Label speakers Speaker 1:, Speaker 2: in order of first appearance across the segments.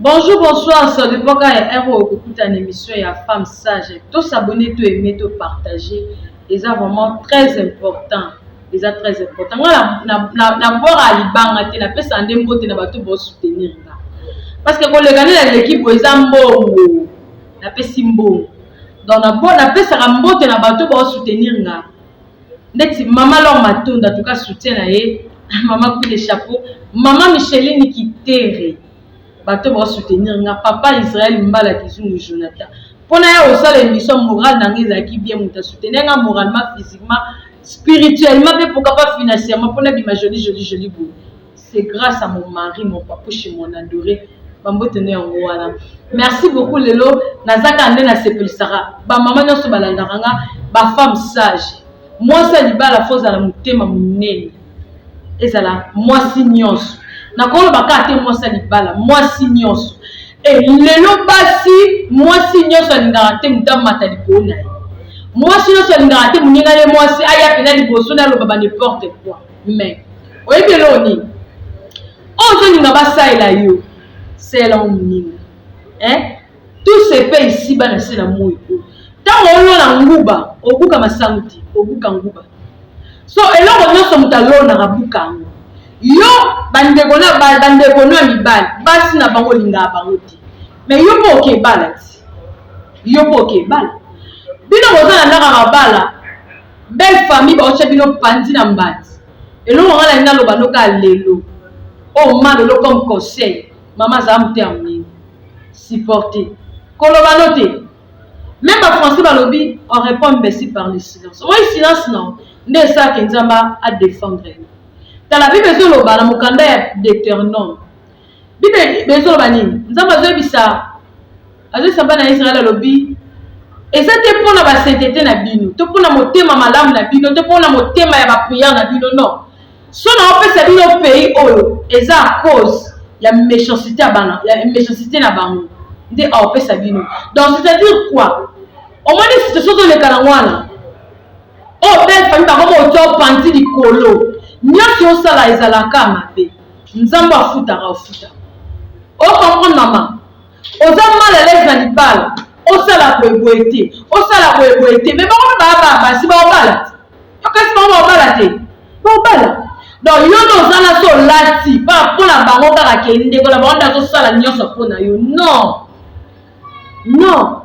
Speaker 1: Bonjour, bonsoir, ça dépend kaka ya heure oyo okokuta na émission ya Femme Sage. To s'abonner, to aimer, to partager. Eza vraiment très important. Eza très important. Nga na na na bwaka libanga te, napesa nde mbote na bato bo soutenir nga. Parce que koleka nde na leki boye eza mbongo. Napesi mbongo. Donc na bo napesaka mbote na bato bo soutenir nga. Ndeti mama Laure Matondo, en tout cas soutien na ye, mama coup de chapeau, mama Micheline Kitere. Bato bao soutenir nga, papa Israël Mbala Kizungu Jonathan. Pona ya osala émission morale na nga ezalaki bien, moto asoutenir nga moralement, physiquement, spirituellement pe pourquoi pas financièrement pona bima joli joli joli boye. C'est grâce à mon mari, mon papouche, mon adoré. Bambote nde yango wana. Merci beaucoup lelo nazaka nde nasepelisaka ba mama nyonso balandaka nga, ba femme sage. Mwasi ya libala fo ozala motema monene. Ezala mwasi nyonso. Nakoloba kaka te mwasi ya libala, mwasi nyonso. E lelo basi, mwasi nyonso alingaka te moto amata likolo na ye. Mwasi nyonso alingaka te moninga ye mwasi aya pena liboso na aloba ba n'importe quoi. Mais oyebi eloko nini? Oyo ozolinga basalela yo, salela yango moninga. Hein? Tout se paie ici bana se na moi oyo. Ntango olona nguba, obuka masangu te, obuka nguba. So eloko nyonso moto alonaka buka yango. Yo bandeko na bandeko no ya mibali, basi na bango olingaka bango te. Mais yo mpo okebala ti. Yo mpo okebala. Bino boza na ndaka mabala, belle famille baotya bino panzi na mbandi. Eloko nga nalingi naloba noka lelo. Oh malolo comme conseil, mama azala motema monene. Supporter. Koloba no te. Même ba français balobi on répond imbécile par le silence. Omoni silence non nde esalaka Nzambe a défendre yo. Tala Bible ezoloba na mokanda ya Deutéronome. Bible ezoloba nini? Nzambe azoyebisa azoyebisa bana ya Israël alobi eza te mpona ba sainteté na bino to mpona motema malamu na bino to mpona motema ya ba prière na bino non. So na opesa bino pays oyo eza à cause ya méchanceté ya bana ya méchanceté na bango nde aopesa bino. Donc c'est-à-dire quoi? Omoni situation toleka na mwana oyo belle famille bakoma otia opanzi likolo nyonso osala ezalaka mabe. Nzambe afutaka ofutaka. O comprendre mama? Oza mal à l'aise na libala, osala boye boye te, osala boye boye te, mais bango mpe baya baya basi baobala te. Kasi bango baobala te, baobala. Donc yo nde oza na so olati mpo na bango kaka ke ndeko na bango nde azosala nyonso mpo na yo. Non, non.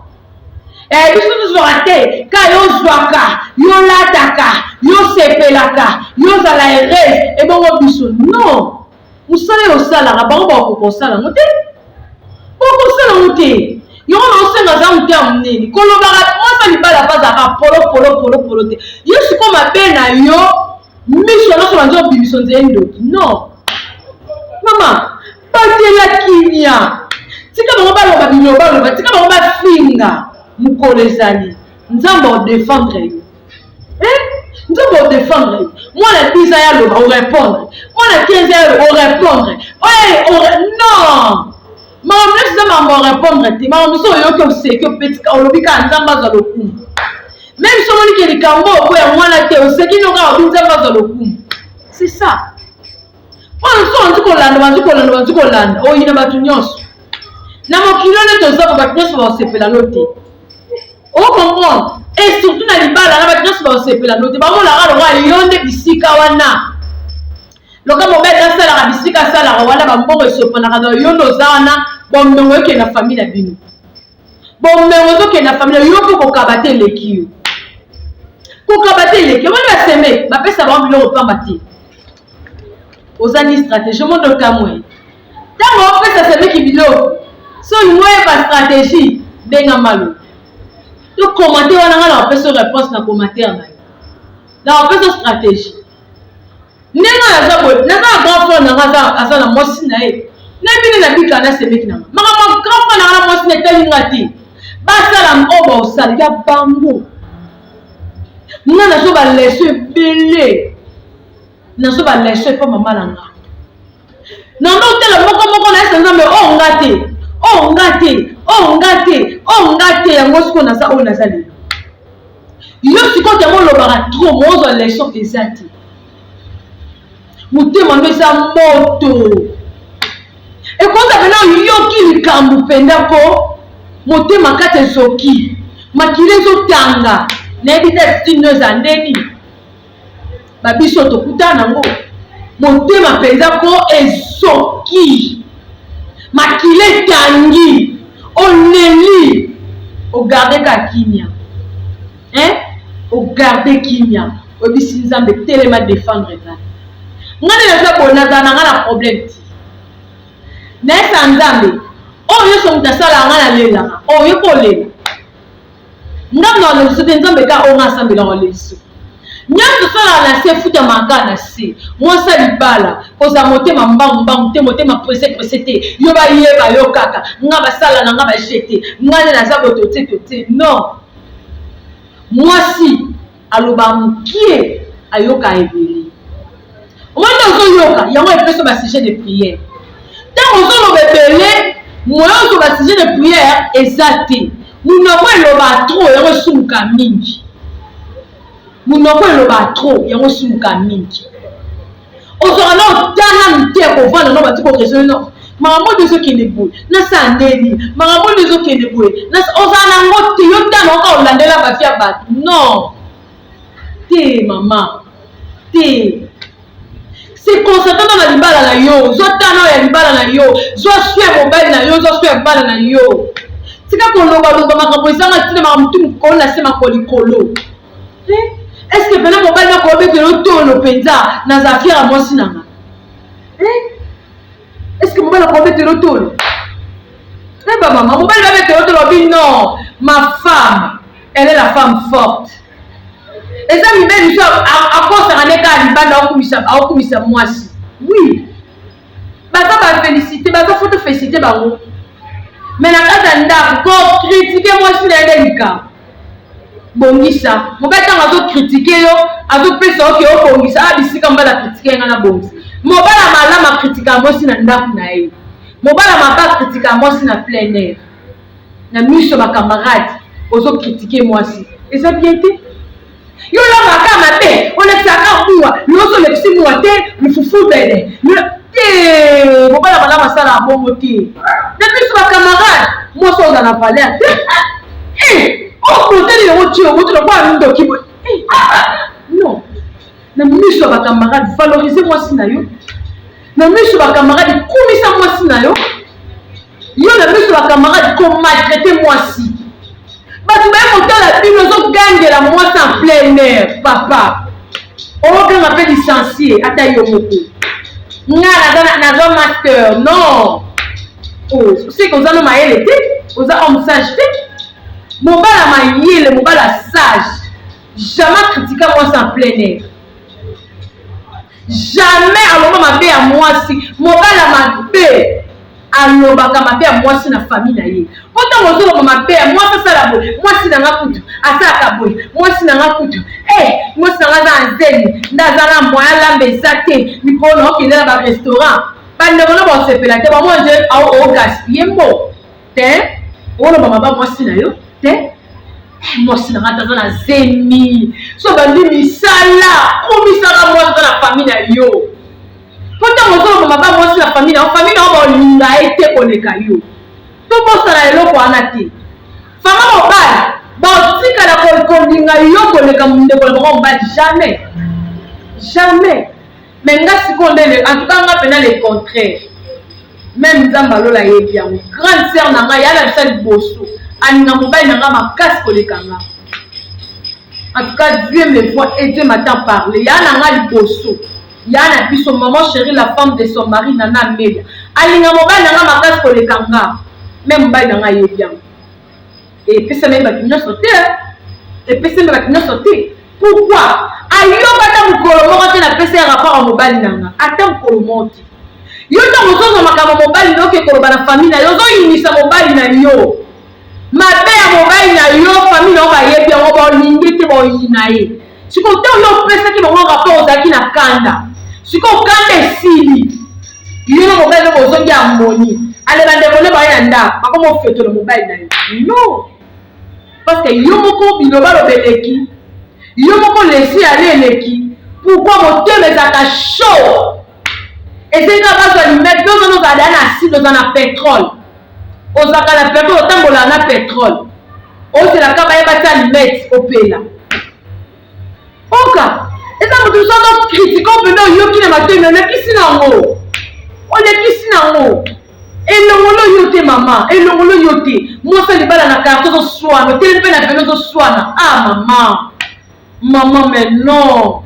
Speaker 1: Eh, biso tozwaka te ka yo ozwaka, yo olataka, yo osepelaka, yo ozala heureuse, ebongo biso non. Mosala oyo osalaka bango bakokoka kosala yango te, bakosala yango te. Yango na osenga aza motema monene, kolobaka mwasi ya libala mpe azalaka polo polo polo polo te. Yo sikoyo mabe na yo miso nyonso banzi obimiso nzeye ndoki. Non mama, batela kimia, tika bango baloba bilobaloba, tika bango bafinga. Mokolo ezali Nzambe odefendre yo. Eh? Nzambe odefendre yo. Mwana 10 ans ya loba orépondre, mwana 15 ans ya loba orépondre. Oye, non! Makambo nyonso eza makambo orépondre te. Makambo mosusu oyoki oseki opetika olobi kaka Nzambe azwa lokumu. Même soki omoni ke likambo oyo ya mwana te oseki no kaka obi Nzambe azwa lokumu. C'est ça. Oyo mosusu banzi kolanda banzi kolanda banzi kolanda oyina bato nyonso. Na mokili oyo toza bato nyonso bakosepela no te. O comprendre? Et surtout na libala na bato nyonso bakosepela no te. Bamonaka lokola yo nde bisika wana. Lokola mobali asalaka bisika asalaka wana bambongo esopanaka na yo nde oza wana bomengo ekende na famille na bino. Bomengo ezokende na famille na yo mpo kokaba te eleki yo. Kokaba te eleki yo. Omoni baseme bapesa bango biloko pamba te. Oza ni stratégie omondo okamwe. Ntango opesa semeki biloko so olingi oyeba stratégie benga malo to commenter wana nga na opesa réponse na commentaire na yo na opesa stratégie ndenge naza boye naza na grand frère na nga aza na mwasi na ye nayebi nde nabika na semeki na nga makambo ya grand frère na nga na mwasi na etali nga te basala oyo baosala ya bango nga nazo baleso ebele nazo baleso epa mama na nga nando otala moko moko na yesa nzambe oyo nga te oyo nga te oyo nga te oyo nga te yango sikoyo naza oyo naza lelo yo sikoyo yango olobaka trop mozwa leçon eza te motema no eza moto. Ekozala mpenza oyoki likambo mpenza mpo motema kati ezoki, makila ezotanga, nayebi te attitude no eza ndeni. Babiso tokutana nango motema mpenza ko ezoki, makila etangi, oleli, ogarde kaka kimia hein, ogarde kimia, oyebisi Nzambe telema defendre ngai. Ngai nde naza boye, nazala na ngai na problème te. Nayebisa Nzambe oyo nyonso moto asalaka ngai nalelaka, oyo yo mpe olela. Ngambo na oleliso te, Nzambe kaka oyo ngai asambelaka oleliso. Nyonso tosalaka na se efutamaka kaka na se. Mwasi ya libala kozala motema mbangu mbangu te, motema presse presse te, yo bayeba yo kaka nga basala na nga ba jeu te, nga nde naza boye totie totie. Non, mwasi alobaka mokie ayoka ebele. Omoni nde ozoyoka yango epesi ba sujet de prière. Ntango ozoloba ebele, moyen ozwa ba sujet de prière eza te. Monoko eloba trop yango esumuka mingi. Monoko eloba trop yango esumuka mingi. Ozwaka na ota nanu te ya kovanda no bati ko raisonner no makambo nde ezokende boye nasala ndeni makambo nde ezokende boye ozala na yango te yo tana oka olandela bavi ya bato non te mama te se concentre na libala na yo zwa tana ya libala na yo zwa soin ya mobali na yo zwa soin ya bana na yo tika kolobaloba makambo ezanga ntina makambo tu mokolo na se makolo likolo eh? est ce que mpena mobali nakobetela otolo mpenza naza fiere ya mwasi na nga eh? Est ce que mobali akobetela otolo eh ba mama mobali babetela otolo abi non ma femme elle est la femme forte eza mibali mosusu akosaka nde kaka libanda aokumisa mwasi oui baza bafélicité baza foto félicité bango me na kati ya ndako kokritike mwasi na ye nde likambo bongisa mobali ntango azo kritike yo azopesa oke obongisa a ah, bisika mobali akritike nga nabongisa mobali ya malamu akritika mwasi na ndako na ye mobali ya mabe akritika mwasi na plein air na miso ya bacamarade ozo kritike mwasi eza bien te yo olambaka mabe olekisaka mua loso olekisi mua te mofufu bene te mobali ya malamu asalaka bongo te na biso bacamarade mwasi oza na valeur te eh, okoteli yango ti okoki lokola ndoki boye eh, non na miso ya bacamarade valorize mwasi na yo na miso ya bacamarade kumisa mwasi na yo yo na miso ya bacamarade komaltraite mwasi bato baye kotala bino ozogangela mwasi en plein air papa oganga mpe licencie ata yo moko nga nazwa master non oh, seke oza no mayele te oza homme sage te mobala mayele mobala sage jamais kritika mwasi en plein air jamais aloba mabe ya mwasi mobala mabe alobaka mabe ya mwasi na famille na ye mpo ntango ozoloba mabe ya mwasi asala boye mwasi na nga kutu asalaka boye mwasi na nga kutu e eh, mwasi na nga aza na zemi nde aza na moyen alamba eza te mikolo na okende na barestaurant bandeko na basepela te bamona nje ogaspille mbo te oloba mabe mwasi na yo te eh, mwasi na nga aza na zemi so bandi misala komisaka mwasi aza na famille na yo mpo ntango ozoloba mabe mwasi na famille na yo famille na yo baolinga ye te koleka yo tobosana eloko wana te fama mobali baotikala kolinga yo koleka ndeko na bango mobali jamais jamais mais nga sikoyo nde en tout cas nga mpena le contraire meme nzambe alola ayebi yango grande sœur na ngai ya na bisa liboso alinga mobali na ngai makasi koleka nga en tout cas dieu me voit et dieu m'attend parler ya na ngai liboso ya na biso maman chérie la femme de son mari nana amelia alinga mobali na ngai makasi koleka nga meme mobali na ngai ayebi yango epesameli bato nyonso te epesameli bato nyonso te pourquoi ayoka ata mokolo moko te napesa ye rapport ya mobali na nga ata mokolo moko te yo ntango ozozwa makambo mobali na oke koloba na famille na yo ozoyinisa mobali na yo mabe ya mobali na yo famille na yo bayebi yango baolingi te baoyina ye sikoyo ntango yo opesaki bango rapport ozalaki na kanda sikoyo kanda esili yo na mobali no bozongi harmonie ale bandeko nde baye na ndako bakoma ofetola mobali na yo non parce que yo moko bilobaloba eleki yo moko lesi ale eleki pourquoi motema ezalaka chaud. Esengi kaka bazwa limete mpe ozana ozala deya na acide, oza na petrole, ozalaka na petrole, otambolaka na petrole, ozelaka baye batia limete opela. Oka eza moto mosusu azo critique mpenza, oyoki na matoi me olekisi nango, olekisi nango. Elongolo yo te mama, elongolo yo te. Mwasi ya libala na quartier ozoswana, otelemi mpe na velo ozoswana. Ah mama, mama mais non,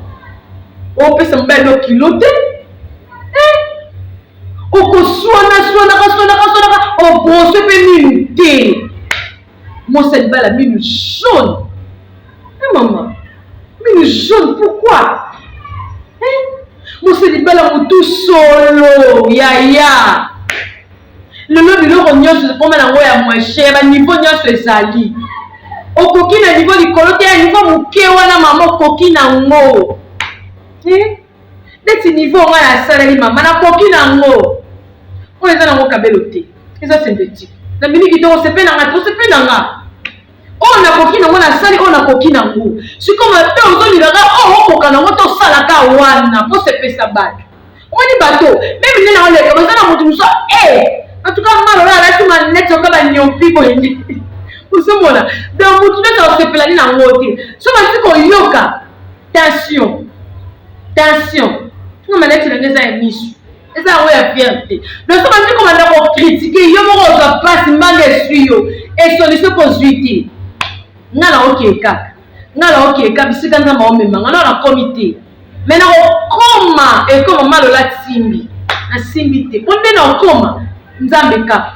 Speaker 1: opesa mobali no kilo te eh? Okoswana swanaka swanaka swanaka, obrose mpe minu te. Mwasi ya libala minu jaune eh, mama minu jaune pourquoi eh? Mwasi ya libala motu solo yaya. Lelo biloko nyonso ekoma nango ya moins cher, ba niveau nyonso ezali. Okoki na niveau likolo te, ya niveau moke wana mama okoki nango eh? Neti niveau ngai nasaleli mama nakoki nango, oyo eza nango kabelo te, eza synthétique na mimi kitoko, sepe na nga, tosepe na nga, oyo nakoki nango nasali, oyo nakoki nango. Sikoyo mabe ozolingaka oyo okoka nango te, osalaka wana mpo sepesa bato. Omoni bato meme nde naoleka baza na moto mosusu e en tout cas malo oyo alati maneti oka banyompi boye nde ozomona, donc motu nyonso akosepela nde nango te. So basi koyoka tension tension nga maneti na nga eza ya misu, eza yango ya fierte. Donc so basi kobanda kokritike, yo moko ozwa mpasi, mbanga eswi yo, esolution mpo ozwi te. Nga na okee kaka, nga na okee kaka bisika Nzambe aomema nga, na nakomi te me nakokoma ekoma malola simbi nasimbi te mpo nde nakokoma Nzambe kaka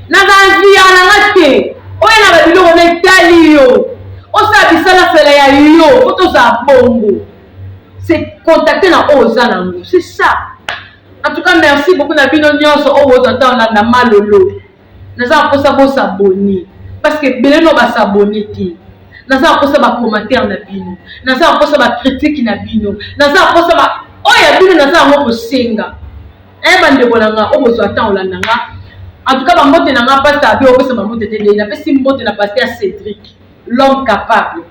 Speaker 1: nazala nzia na nga te. Oyo na babiloko na etali yo, osala bisalasala ya yo mpo tozala bongo, c'est contacter na oyo oza nango, c'est ça. En tout cas merci beaucoup na bino nyonso oyo bozwa ntango olanda Malolo. Naza na mposa bosabone parce que ebele no basabone te. Naza na mposa bacommentaire na bino, naza na mposa bacritique na bino, naza na mposa ba oyo ya bino, naza yango kosenga. Eh bandeko na nga oyo bozwa ntango olanda nga, en tout cas bambote na nga. Pasteur abi opesa bambote te, nde napesi mbote na pasteur Cédric, l'homme capable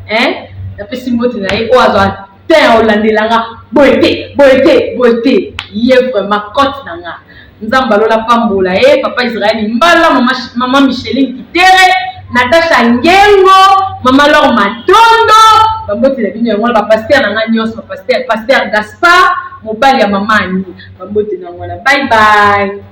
Speaker 1: hein, napesi mbote na ye oyo azwa te ya olandela nga boye te, boye te, boye te. Ye vraiment cote na nga, Nzambe alola pambola ye. Papa Israel Mbala, mama, mama Micheline Kitere, Natasha Ngengo, mama Lor Matondo, bambote na bino yango wana. Bapaster na nga nyonso, bapaster, pasteur Gaspard, mobali ya mama Ani, bambote na yango wana. Bye bye.